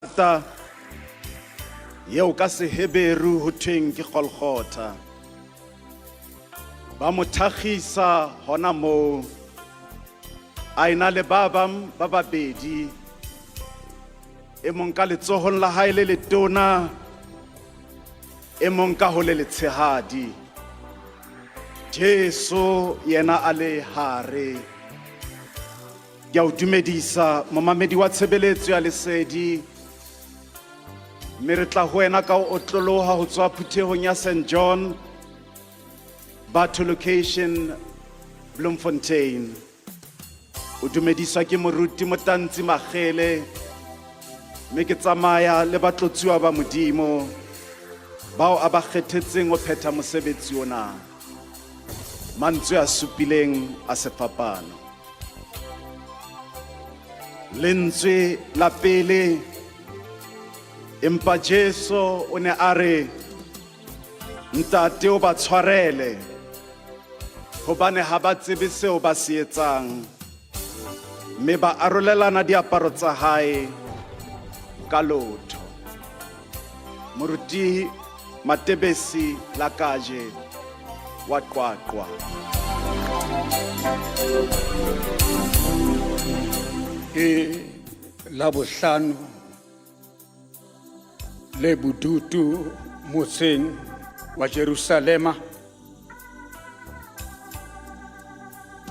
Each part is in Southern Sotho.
Ta eo ka Seheberu ho thweng ke Golgotha. Ba mo thakgisa hona moo, a ena le ba bang ba babedi, e mong ka letsohong la hae le letona, e mong ka ho le letshehadi. Jesu yena a le hare. Ke a o dumedisa momamedi wa tshebeletso ya lesedi mme re tla ho wena ka ho otloloha ho tswa phuthehong ya St John Batho location Bloemfontein. O dumediswa ke moruti Motantsi Magele mme ke tsamaya le batlotsuwa ba Modimo bao a ba kgethetseng ho phetha mosebetsi ona. Mantswe a supileng a sefapano. Lentswe la pele empa Jesu o ne a re Ntate o ba tshwarele hobane ha ba tsebe seo ba se etsang mme ba arolelana diaparo tsa hae ka lotho. Moruti Matebesi Lakaje wa Qwaqwa. Ke Labohlano le bodutu motseng wa Jerusalema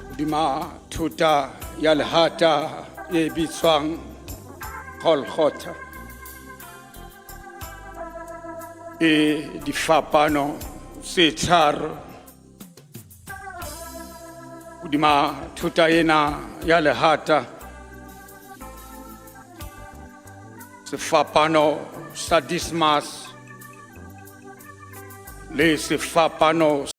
hodima thota ya lehata e bitswang Golgotha. E difapano tse tharo hodima thota ena ya lehata sefapano sa Dismas le sefapano